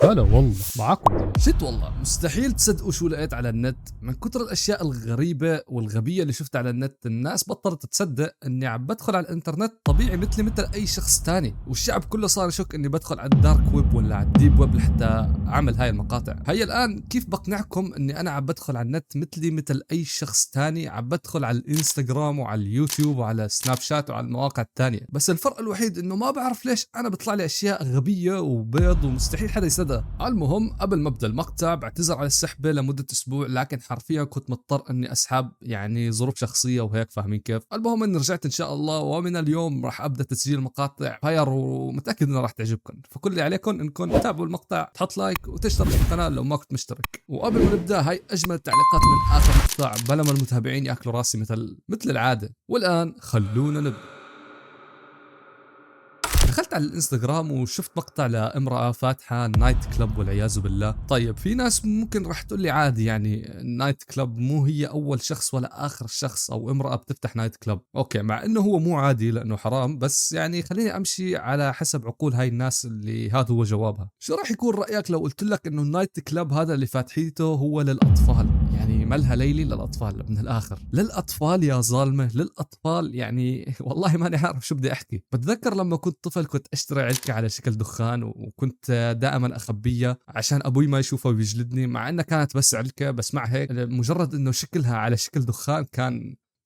هلا والله معكم. shit والله مستحيل تصدقوا شو لقيت على النت. من كتر الاشياء الغريبة والغبيه اللي شفتها على النت، الناس بطلت تصدق اني عم بدخل على الانترنت طبيعي مثلي مثل اي شخص تاني، والشعب كله صار يشك اني بدخل على ال dark web ولا على ال deep web لحتى اعمل هاي المقاطع. هيا الان كيف بقنعكم اني انا عم بدخل على النت مثلي مثل اي شخص تاني؟ عم بدخل على الانستغرام وعلى اليوتيوب وعلى سناب شات وعلى المواقع التانية، بس الفرق الوحيد انه ما بعرف ليش انا بيطلع لي اشياء غبية وبيض ومستحيل حدا يصدقها. المهم قبل ما ابدا المقطع بعتذر على السحبه لمدة اسبوع، لكن حرفيا كنت مضطر اني اسحب، يعني ظروف شخصية وهيك، فاهمين كيف. المهم اني رجعت ان شاء الله، ومن اليوم راح ابدا تسجيل مقاطع fire، ومتاكد انه راح تعجبكم. فكل اللي عليكم انكم تتابعوا المقطع، تحط like وتشترك في القناة لو ما كنت مشترك. وقبل ما نبدا، هاي اجمل تعليقات من اخر مقطع بلا ما المتابعين ياكلوا راسي مثل العاده. والان خلونا نبدا. دخلت على الانستغرام وشفت مقطع لامرأة فاتحة night club والعياذ بالله. طيب في ناس ممكن راح تقول لي عادي، يعني night club مو هي اول شخص ولا اخر شخص او امرأة بتفتح night club. okay، مع انه هو مو عادي لانه حرام، بس يعني خليني امشي على حسب عقول هاي الناس اللي هذا هو جوابها. شو راح يكون رأيك لو قلت لك انه ال night club هذا اللي فاتحيته هو للاطفال؟ يعني ملهى ليلي للاطفال، من الاخر للاطفال يا ظالمه، للاطفال. يعني والله ماني عارف شو بدي احكي. بتذكر لما كنت طفل كنت اشتري علكه على شكل دخان، وكنت دائما اخبيها عشان ابوي ما يشوفها ويجلدني، مع انها كانت بس علكه، بس مع هيك مجرد انه شكلها على شكل دخان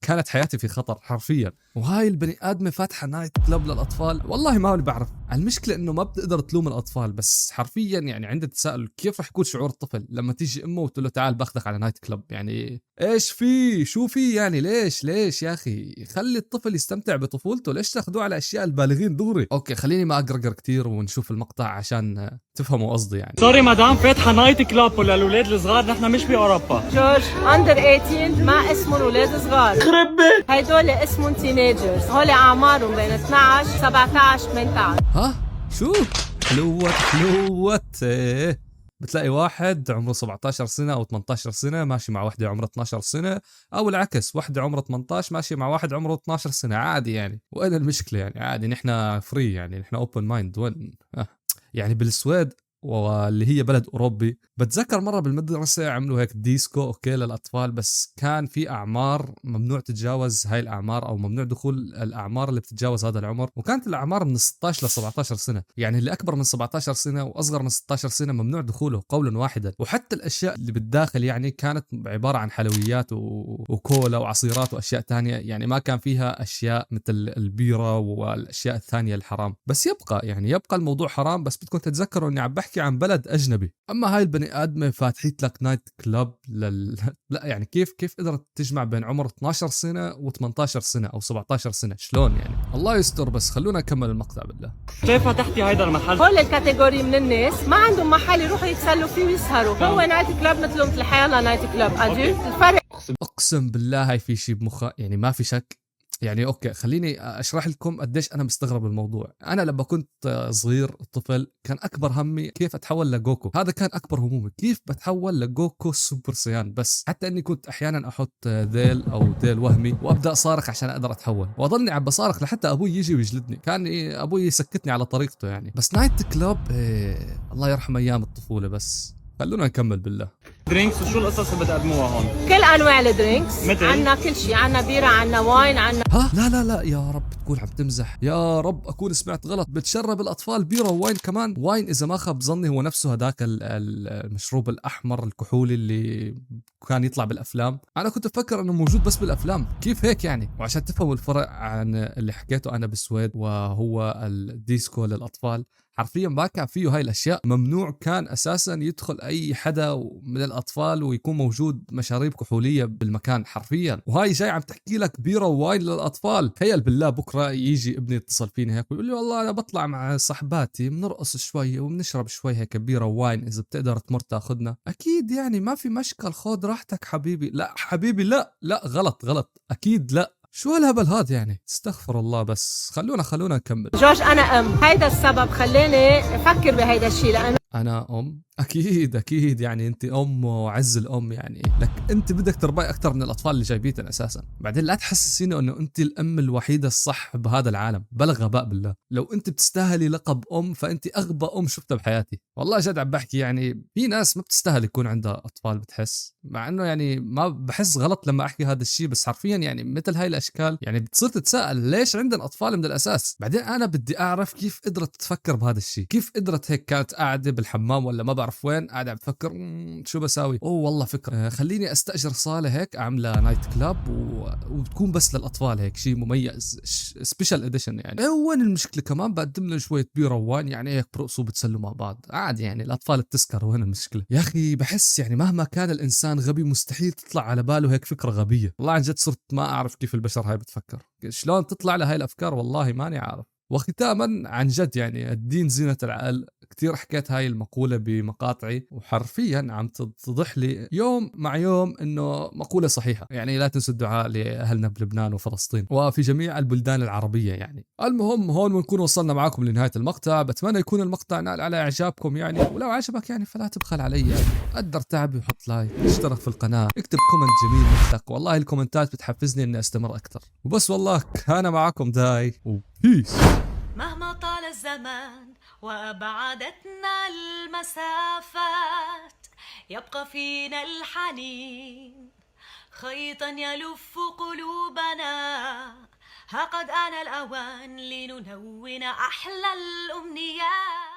كانت حياتي في خطر حرفيا. وهاي البني ادمه فاتحة night club للاطفال، والله ما بعرف. المشكلة انه ما بتقدر تلوم الاطفال، بس حرفيا يعني عندي تساؤل كيف رح يكون شعور الطفل لما تيجي امه وتقول له تعال باخذك على night club؟ يعني ايش في؟ شو في؟ يعني ليش ليش يا اخي؟ خلي الطفل يستمتع بطفولته، ليش تاخذوه على اشياء البالغين دغري؟ okay خليني ما اقرقر كثير ونشوف المقطع عشان تفهموا قصدي يعني. sorry مدام، فاتحة night club وللاولاد الصغار؟ نحن مش باوروبا. جورج، under 18 ما اسمهم اولاد صغار. خرب بيت. هدول اسمهم teenagers، هول اعمارهم بين 12، 17، 18. ها شو حلوت حلوت إيه. بتلاقي واحد عمره 17 سنة أو 18 سنة ماشي مع وحدة عمرها 12 سنة، أو العكس، وحدة عمرها 18 ماشي مع واحد عمره 12 سنة، عادي يعني. وين المشكلة يعني؟ عادي، نحن free، يعني نحن open mind. وين يعني بالسويد واللي هي بلد اوروبي، بتذكر مرة بالمدرسة عملوا هيك ديسكو، okay للاطفال، بس كان في اعمار ممنوع تتجاوز هاي الاعمار، او ممنوع دخول الاعمار اللي بتتجاوز هذا العمر، وكانت الاعمار من 16 ل 17 سنه، يعني اللي اكبر من 17 سنة واصغر من 16 سنة ممنوع دخوله قولا واحدا. وحتى الاشياء اللي بالداخل يعني كانت عبارة عن حلويات وكولا وعصيرات واشياء تانية، يعني ما كان فيها اشياء مثل البيره والاشياء الثانية الحرام. بس يبقى يعني يبقى الموضوع حرام، بس بدكم تتذكروا اني عم بحكي عن بلد اجنبي. اما هاي البني ادمه فاتحيت لك night club لا يعني كيف قدرت تجمع بين عمر 12 سنة و18 سنة او 17 سنه؟ شلون يعني؟ الله يستر، بس خلونا نكمل المقطع بالله. كيف فتحتي هيدا المحل؟ هول ال category من الناس ما عندهم محل يروحوا يتسلوا فيه ويسهروا. هو night club مثله مثل حيالله night club adult. الفرق اقسم بالله هاي في شيء بمخها، يعني ما في شك. يعني okay خليني اشرح لكم قديش انا مستغرب الموضوع. انا لما كنت صغير طفل كان اكبر همي كيف اتحول لجوكو، هذا كان اكبر همومي، كيف بتحول لجوكو Super Saiyan. بس حتى اني كنت احيانا احط ذيل او ذيل وهمي وابدا صارخ عشان اقدر اتحول، واضلني عم بصارخ لحتى ابوي يجي ويجلدني، كان ابوي يسكتني على طريقته يعني. بس night club إيه، الله يرحم ايام الطفوله. بس خلونا نكمل بالله. drinks وشو القصص اللي بتقدموها هون؟ كل انواع ال drinks. مثل؟ عندنا كل شيء، عندنا بيره، عندنا wine، عندنا ها لا لا لا، يا رب تكون عم تمزح، يا رب اكون سمعت غلط. بتشرب الاطفال بيره و wine كمان؟ wine اذا ما خاب ظني هو نفسه هذاك المشروب الاحمر الكحولي اللي كان يطلع بالافلام. انا كنت افكر انه موجود بس بالافلام، كيف هيك يعني؟ وعشان تفهموا الفرق عن اللي حكيته انا بالسويد وهو الديسكو للاطفال، حرفيا ما كان فيه هاي الاشياء، ممنوع كان اساسا يدخل اي حدا من الاطفال ويكون موجود مشاريب كحوليه بالمكان حرفيا. وهاي جاي عم تحكي لك بيره و wine للاطفال. تخيل بالله بكره يجي ابني يتصل فيني هيك ويقول لي والله انا بطلع مع صحباتي بنرقص شوي وبنشرب شوي هيك بيره و wine، اذا بتقدر تمر تاخذنا. اكيد يعني ما في مشكل، خذ راحتك حبيبي. لا حبيبي لا لا، غلط غلط، اكيد لا. شو هالهبل هذا يعني؟ استغفر الله، بس خلونا نكمل. جورج انا ام، هيدا السبب خلاني افكر بهيدا الشيء، لانه انا ام؟ اكيد اكيد، يعني انت ام وعز الام يعني، لك انت بدك تربي اكثر من الاطفال اللي جايبيتن اساسا. بعدين لا تحسسيني انه انت الام الوحيدة الصح بهذا العالم، بلا غباء بالله. لو انت بتستاهلي لقب ام فانت اغبى ام شفتها بحياتي، والله جد عم بحكي. يعني في ناس ما بتستاهل يكون عندها اطفال، بتحس مع انه يعني ما بحس غلط لما احكي هذا الشيء، بس حرفيا يعني مثل هاي الاشكال يعني بتصير تتساءل ليش عندنا اطفال من الاساس. بعدين انا بدي اعرف كيف قدرت تفكر بهذا الشيء، كيف قدرت هيك، كانت قاعدة بالحمام ولا ما بعرف وين، قاعدة عم تفكر شو بساوي، اوه والله فكرة، خليني استاجر صاله هيك اعملها night club وبتكون بس للاطفال، هيك شيء مميز، special edition يعني. وين المشكلة؟ كمان بقدم لهم شوية بيره و wine يعني، هيك برقصوا بتسلوا مع بعض عادي يعني، الاطفال بتسكر، وين المشكلة يا اخي؟ بحس يعني مهما كان الانسان غبي مستحيل تطلع على باله هيك فكرة غبية. والله عن جد صرت ما اعرف كيف البشر هاي بتفكر، شلون تطلع لهاي الافكار، والله ماني عارف. وختاما عن جد يعني الدين زينة العقل، كثير حكيت هاي المقولة بمقاطعي، وحرفيا عم تتضح لي يوم مع يوم انه مقولة صحيحة. يعني لا تنسوا الدعاء لأهلنا بلبنان وفلسطين وفي جميع البلدان العربية يعني. المهم هون بنكون وصلنا معكم لنهاية المقطع، بتمنى يكون المقطع نال على اعجابكم يعني، ولو عجبك يعني فلا تبخل علي يعني، قدر تعبي وحط like، اشترك في القناة، اكتب comment جميل مثلك، والله الكومنتات بتحفزني اني استمر اكثر. وبس والله كان معكم داي و peace. مهما طال الزمان وأبعدتنا المسافات، يبقى فينا الحنين خيطا يلف قلوبنا، ها قد آن الأوان لنلون أحلى الأمنيات.